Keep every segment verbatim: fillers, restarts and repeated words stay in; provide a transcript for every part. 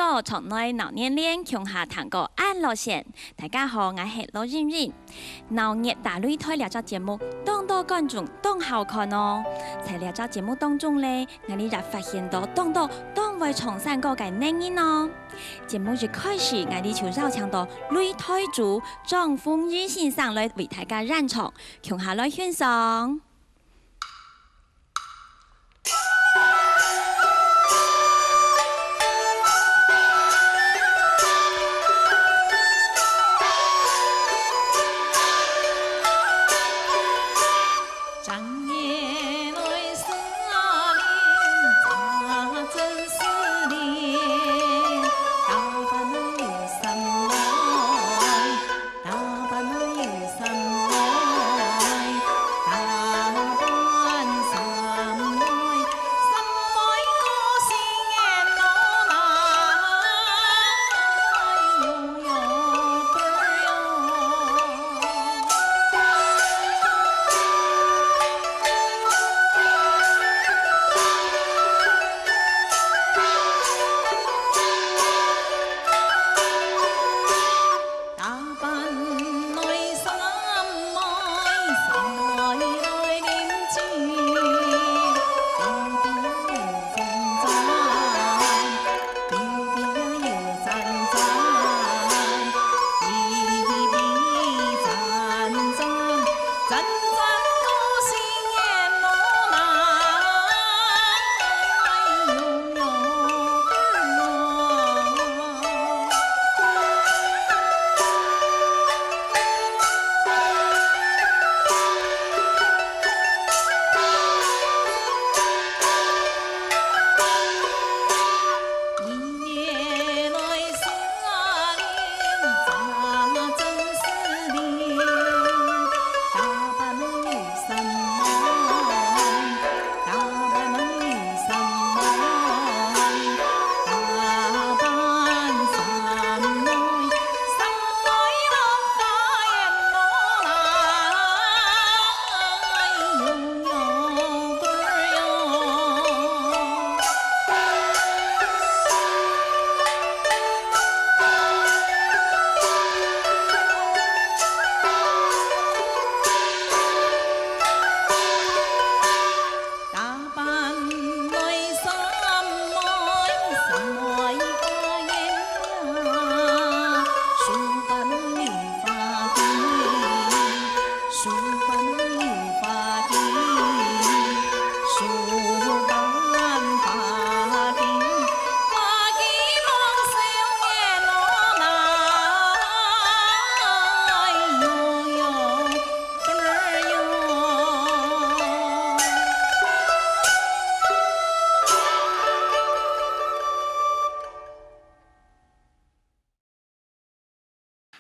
到場內鬧熱鬧，共下聽歌恁樂線。大家好，𠊎係羅音音。鬧熱大擂台這隻節目，當多觀眾當好看哦。在這隻節目當中咧，𠊎俚也發現到當多當會唱山歌个男人哦。節目一開始，𠊎俚就邀請到擂台主張豐毅先生來為大家演唱，共下來欣賞。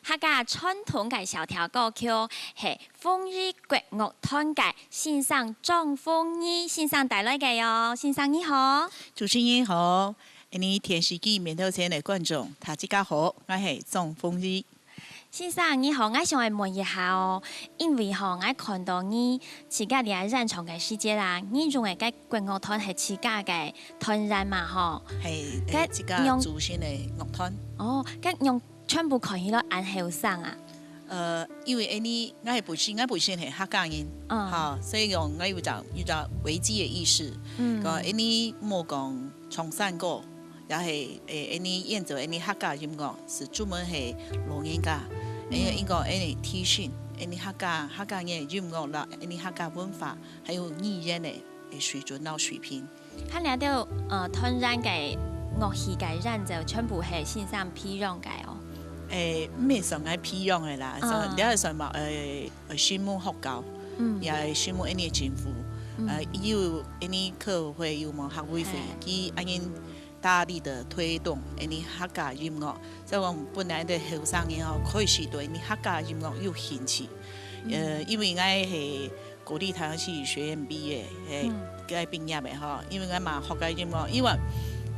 客家傳統个小調歌曲係豐毅國樂團个先生張豐毅先生帶來个喲。先生你好。主持人好，𫣆俚電視機面頭前个觀眾，大自家好，𠊎係張豐毅。先生你好，𠊎想愛問一下哦，因為吼，𠊎看到你自家在演唱个時節啊，你用个該國樂團係自家个團員嘛吼？係，該係自家用主線个樂團。哦，該用 全部看起來恁後生啊。呃，因為𫣆俚，𠊎係本身，𠊎本身係客家人，嗯。吼，所以講𠊎有隻，有隻危機个意識。嗯。講𫣆俚莫講唱山歌，也係，誒，𫣆俚演奏𫣆俚客家音樂，係專門係老人家。嗯。因為應該𫣆俚提升𫣆俚客家，客家人个音樂啦，𫣆俚客家文化，還有語言个，誒，水準摎水平。 看這兜，呃，團員个樂器个演奏全部係先生培養个哦。誒，毋係算𠊎培養个啦，哦。算，這係算嘛，誒，誒，新聞學校，嗯。也係新聞𫣆俚个政府，嗯。呃，有𫣆俚客委會，有無客委會，嘿。佢恁樣大力个推動𫣆俚客家音樂，所以講本來个後生人吼，開始對𫣆俚客家音樂有興趣。嗯。呃，因為𠊎係 國立臺灣戲劇學院畢業，嘿，嗯。該畢業个吼，因為𠊎嘛學个音樂，因為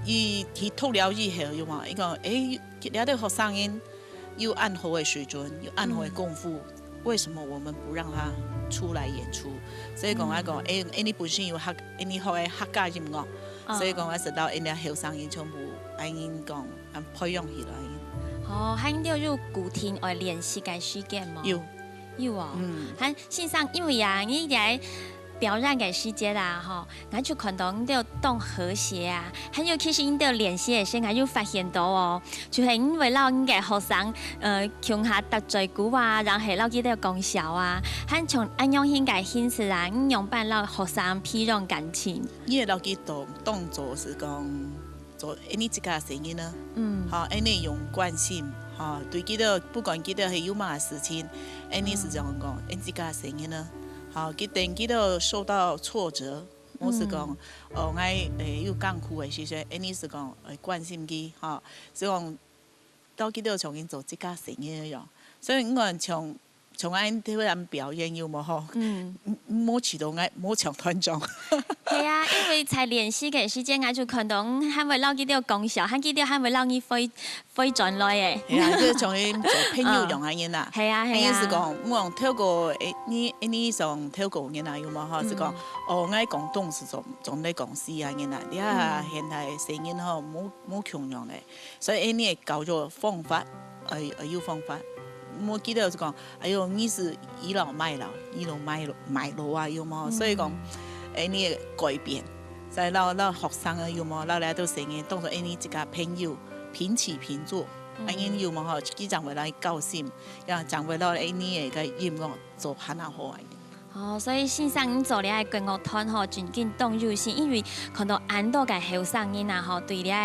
佢，佢讀了以後，有無？佢講，誒，這兜學生人有恁好个水準，有恁好个功夫，嗯。為什麼我們不讓他出來演出？所以講，嗯。𠊎講，誒，𫣆俚本身有客，𫣆俚學个客家音樂，嗯。所以講，𠊎就摎𫣆俚後生人全部恁樣講，恁培養起來。哦，還有有固定愛練習个時間無？有。有哦。嗯。還先生，因為啊，你在表演个時節啦，吼，𠊎就看到你兜當和諧啊，還有其實你兜練習个時，𠊎有發現到哦，就係你會摎你个學生，呃，共下答嘴鼓啊，然後摎佢兜講笑啊，還像恁樣形个形式啊，你仰般摎學生培養感情？你會摎佢當，當做係講， 做𠊎自家个細人啊。嗯。吼，𠊎用關心，吼，對佢兜，不管佢兜係有麼个事情，𠊎係這樣講，𠊎自家个細人啊。吼，佢等佢兜受到挫折，𠊎係講，哦，𠊎，誒，有艱苦个時節，𠊎係講，誒，關心佢，吼，係講，到佢兜像𠊎做自家細人一樣。所以𠊎像 像𠊎兜人表演有無吼？嗯。無試著𠊎無像團長。係啊，因為在練習个時間，𠊎就看到，嗯，還會摎佢兜講笑，還佢兜還會摎你回，回轉來誒。係啊，就像𠊎做朋友樣恁樣啦。係啊，係啊。意思講，𠊎透過，誒，你，你想透過人啊，有無吼？係講，嗯。哦，𠊎講東係總，總得講西啊，人啊，你看現代細人吼，無，無共樣誒。 所以𠊎个教育方法，愛，愛有方法。莫記得係講，哎喲，你係倚老賣老，倚老賣，賣老啊，有無？嗯。所以講，𠊎个改變，再摎，摎學生啊，有無？摎來都細人，當作𠊎自家朋友，平起平坐，嗯。恁樣有無吼？佢正會來高興，也正會摎𠊎个音樂做還較好啊。 哦，所以先生你做這个國樂團吼，真經當有心，因為看到恁多个後生人啊吼，對這个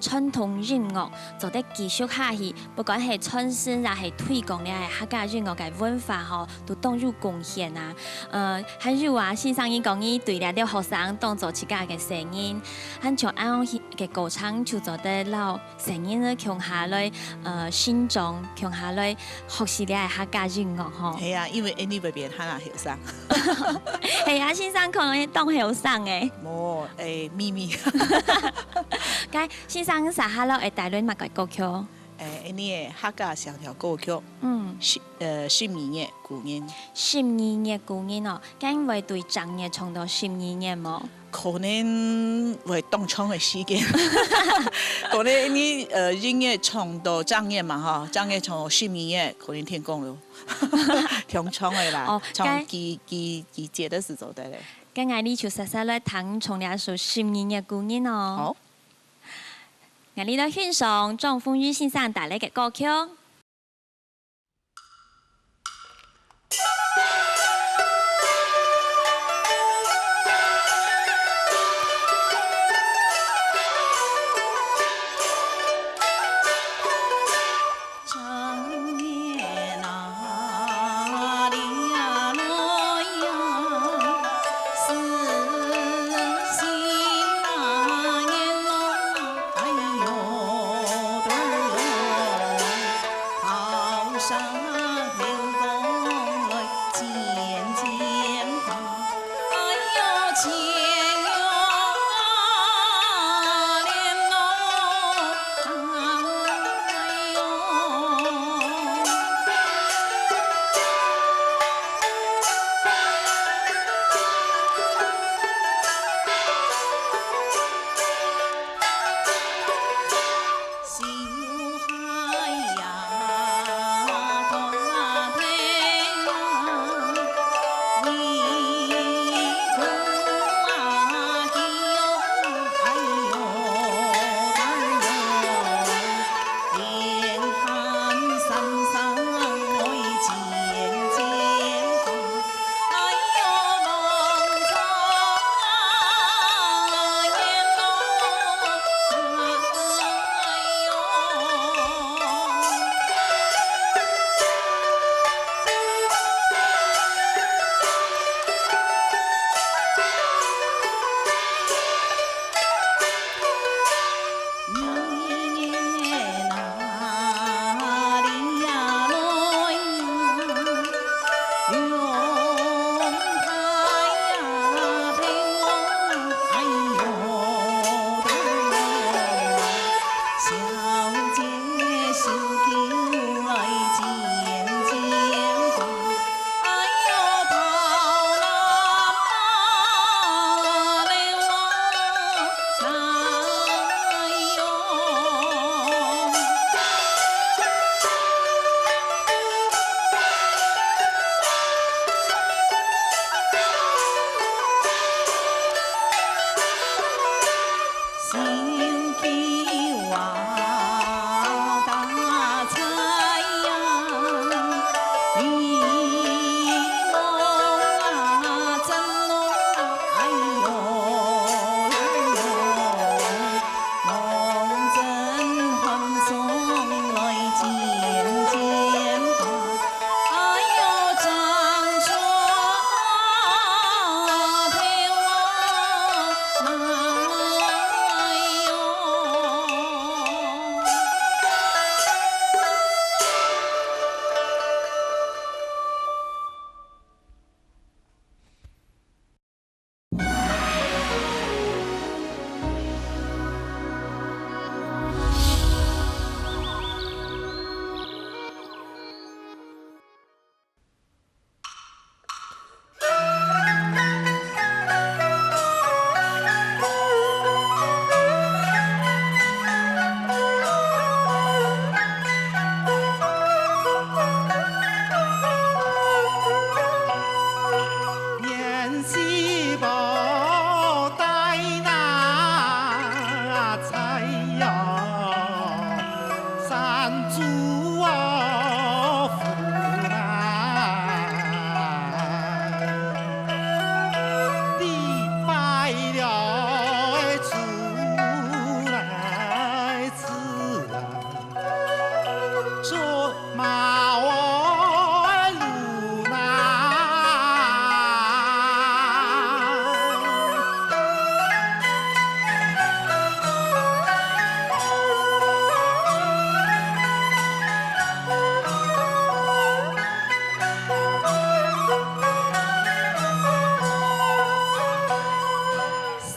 傳統音樂做得繼續下去，不管係傳承也係推廣這个客家音樂个文化吼，都當有貢獻啊。呃，還有啊，先生你講你對這兜學生當作自家个細人，還像恁樣个過程就做得摎 細人仔共下來，呃，成長，共下來學習這个客家音樂吼。係啊，因為𠊎會變還較後生。係啊，先生可能當後生誒。無，誒，秘密。該先生接下來會帶來麼个歌曲？誒，𠊎个客家鄉調歌曲，嗯。十，呃，十二月故人。十二月故人哦，該會對正月唱到十二月無？ 可能會當長个時間。可能你，呃，一月唱到正月嘛吼，正月唱到十二月，可能天光了。當長个啦，哦，唱該幾，幾，幾節个時節得咧。該𠊎俚就煞煞來聽唱這首《十二月故人》哦。好。𠊎俚來欣賞張豐裕先生帶來个歌曲。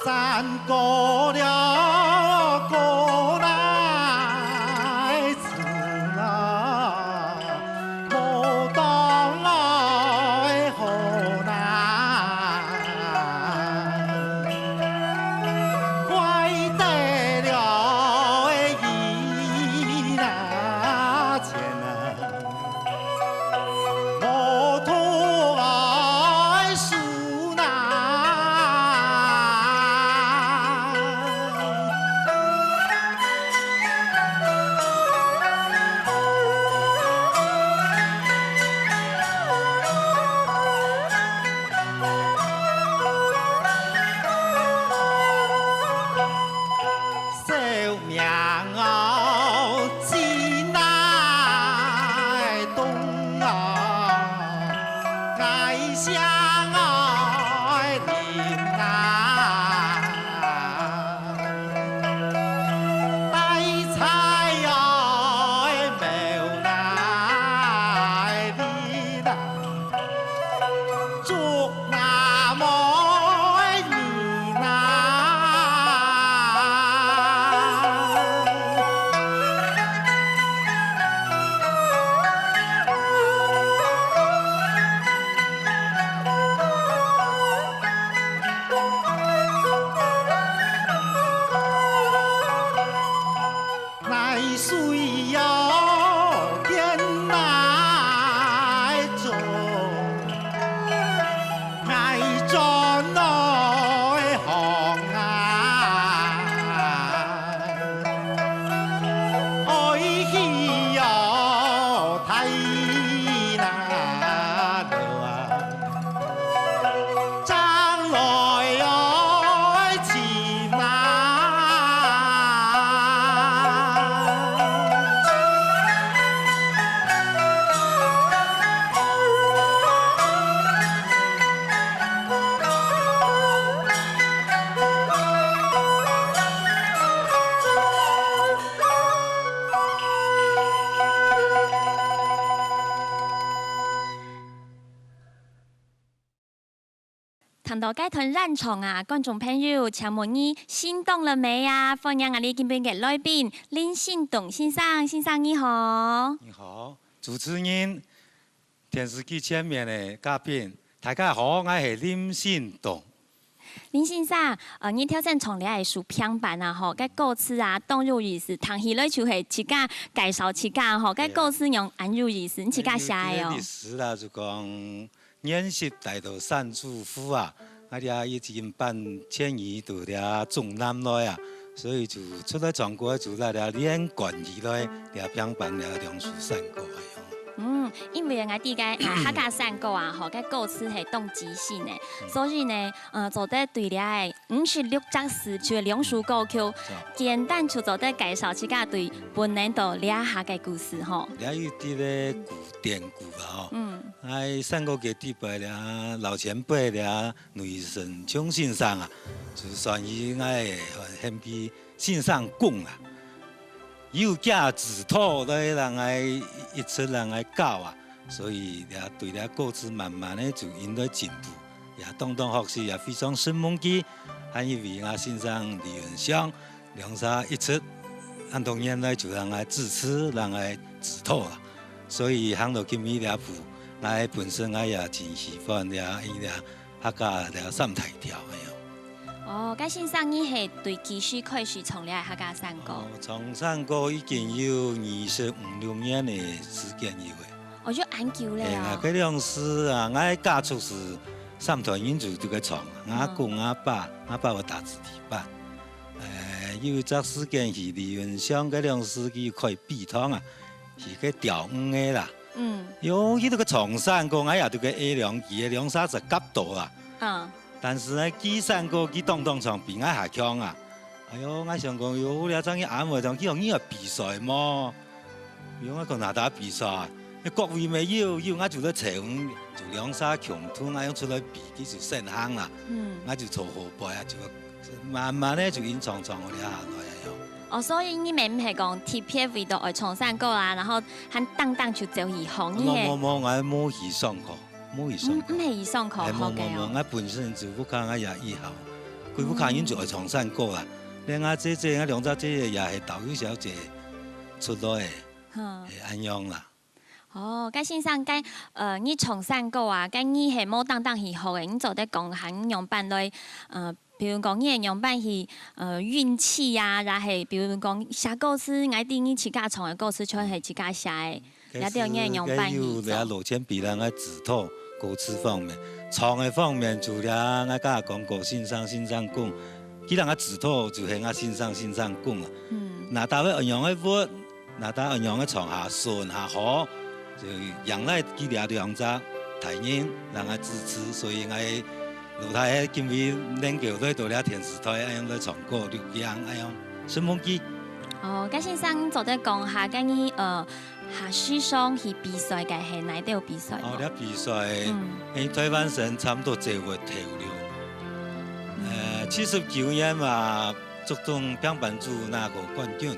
山高了，高來自然，無當愛好難。怪得了伊那錢啊， 無土愛樹難。小 命哦，真難懂哦，𠊎想愛忍耐。大柴愛無奈為難。 竹林無人來。乃需要艱難做，𠊎轉來行啊，愛去要大難路啊。 正來愛尋啊。聽到該段演唱啊，觀眾朋友，請問你心動了沒啊？歡迎𠊎俚今晡个來賓林信東先生，先生你好。你好，主持人，電視機前面个嘉賓，大家好，𠊎係林信東。林先生，呃，你頭先唱這一首平板啊，吼，該歌詞啊，當有意思，聽起來就係自家介紹自家吼，該歌詞樣恁有意思，你自家寫个哦。有，有歷史啦，就講 原籍來到山豬湖啊，啊這已經半遷移到這中南來啊，所以就出來唱歌就來這連貫起來，這平板這兩首山歌个樣。嗯，因為𠊎知个，啊，客家山歌啊，吼，該歌詞係當即興个，所以呢，呃，做得對這个五十六隻字，就兩首歌曲，簡單就做得介紹自家對本人到這下个故事吼。這有一個古典故啊，吼。嗯。 𠊎山歌界底背這老前輩這雷神昌先生啊，就算係𠊎个先輩先生講啊，有厥指導來讓𠊎一直讓𠊎教啊，所以這對這歌詞慢慢个就應該進步，也當當學習，也非常承蒙佢，還有為𠊎先生李文祥 兩儕一直恁多年來就讓𠊎支持，讓𠊎指導啊。所以行到今日這步，𠊎本身𠊎也真喜歡這，這客家這三大調个樣。哦，該先生你係對幾時開始唱這客家山歌？哦，唱山歌已經有二十五六年个時間有个。哦，就恁久了啊。係啊，該兩時啊，𠊎家族係三代人就在該唱，𠊎阿公、阿爸，阿爸有打子弟班。 呃，有一隻時間去李文祥該兩時佢開秘堂啊，去該釣魚个啦。嗯。喲，佢這个唱山歌，𠊎也這个下兩句个兩三隻夾到啊。嗯。但是呢，佢山歌佢當當唱比𠊎還強啊。哎喲，𠊎想講，喲，這正佢安慰講，佢講你有比賽無？ 用啊，講哪搭比賽，各位乜有，有，𠊎就來揣，就兩儕共同，𠊎用出來比，佢就先行啦。嗯。𠊎就坐後背啊，就慢慢个就緊唱唱到這下來啊。哦，所以你乜毋係講特別為著愛唱山歌啊，然後還單單就走去學，你係？無無無，𠊎無去上課。 無去上課。毋，毋係去上課，係，無，學个哦。無，無，𠊎本身就屋下𠊎爺以後，屋下人就愛唱山歌啦。連𠊎姊姊，𠊎兩隻姊姊也係導遊小姐出來个，哼。係恁樣啦。哦，該先生，該，呃，你唱山歌啊，該你係無單單去學个，你做得講下你仰般來，呃，比如講你係仰般去，呃，運氣啊，也係比如講寫歌詞，𠊎知你自家唱个歌詞全係自家寫个。 也對，你个樣板去做。該有這老前輩人个指導，歌詞方面，唱个方面，除了𠊎剛剛講過先生、先生公，佢人个指導就係𠊎先生、先生公啊。嗯。那搭位恁樣个活，那搭恁樣个唱下順下好，就仰賴佢這兩隻大人人个支持，所以𠊎老弟今晡日能夠來到這電視台，恁樣來唱歌、錄影，恁樣承蒙佢。哦，該先生做得講下，該你，呃， 下時常去比賽个係哪兜比賽無？哦，這比賽，嗯。因為台灣省差不多做過頭了。呃，七十九年嘛，竹東乒乓球拿過冠軍。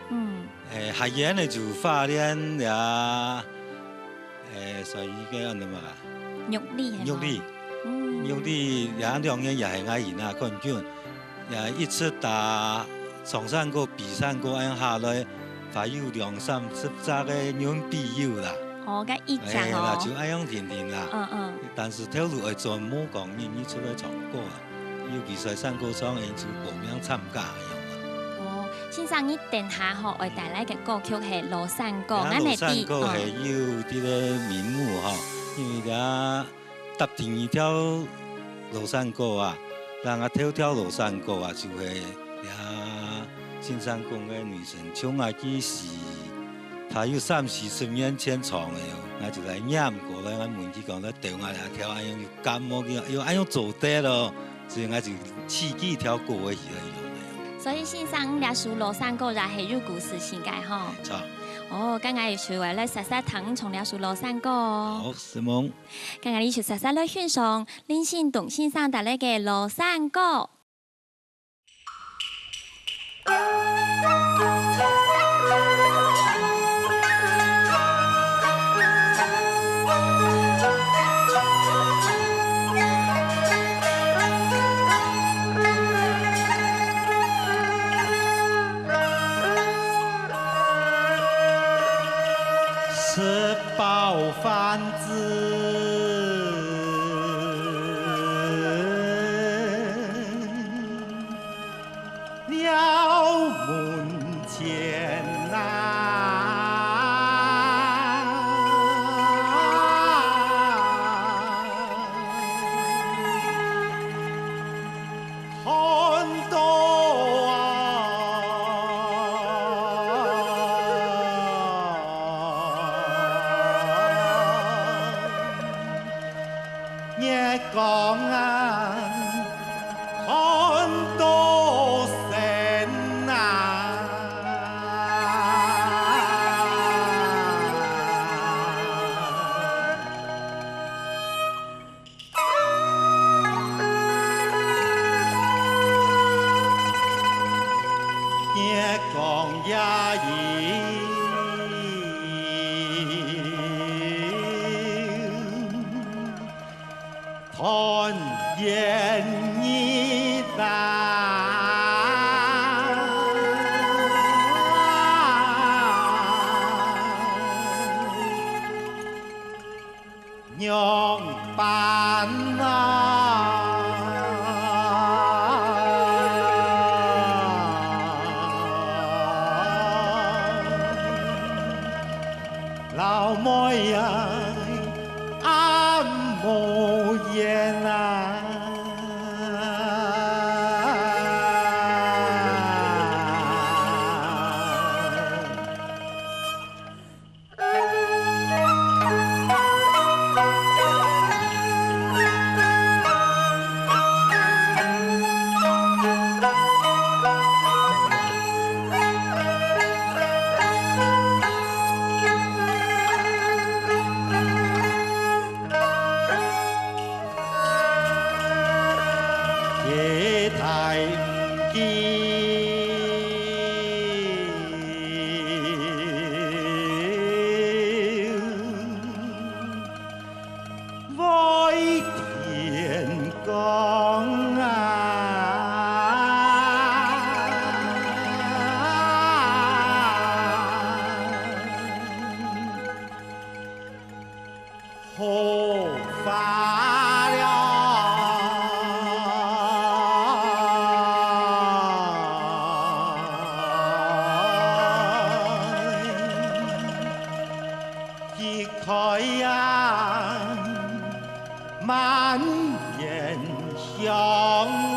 嗯。呃，下年呢就花蓮呀，呃，所以該安到麼个？玉里係無？玉里。嗯。玉里，這兩年也係𠊎去拿冠軍。 也一直打唱山歌、比山歌恁下來，還有兩三十隻个人比有啦。哦，該一隻哦。哎啦，就恁樣定定啦。嗯，嗯。但是頭路愛做，無講日日出來唱歌啊，有比賽山歌唱，𠊎就報名參加恁樣啦。哦，先生，你等下吼，愛帶來个歌曲係《老山歌》，啊，𠊎乜比，《老山歌》係有這个名目吼，因為佢 搭第二條老山歌啊，人啊頭條老山歌啊，就係呀，先生講个女神像啊，佢係，佢有三四十年前唱个喲，𠊎就來念過來，𠊎問佢講，來對𠊎來跳，恁樣有感覺，佢講，哎喲，恁樣做得咯，所以𠊎就起佢條歌个起來用个喲。所以先生，這首老山歌也係有故事性个吼。著。哦，剛剛有首來，來，煞煞聽唱這首老山歌。好，承蒙。 今日就煞煞來欣賞林新棟先生帶來个老山歌。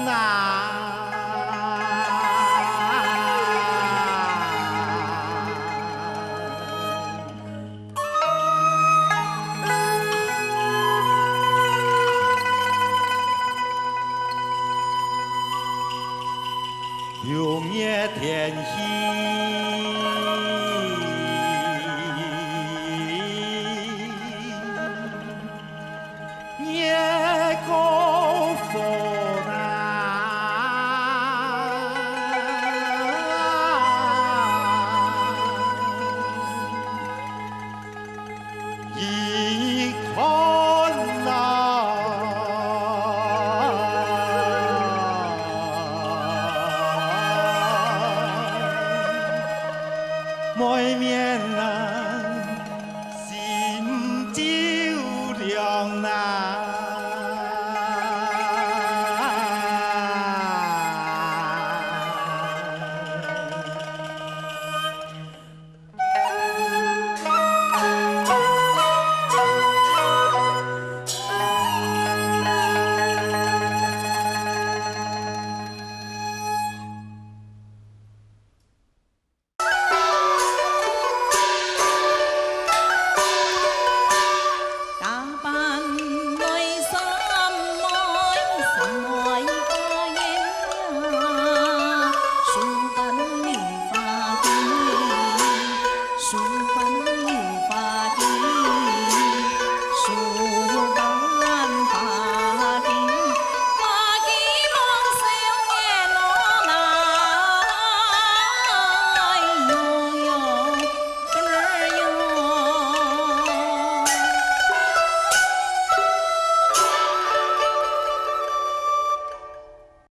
啊。秋月天气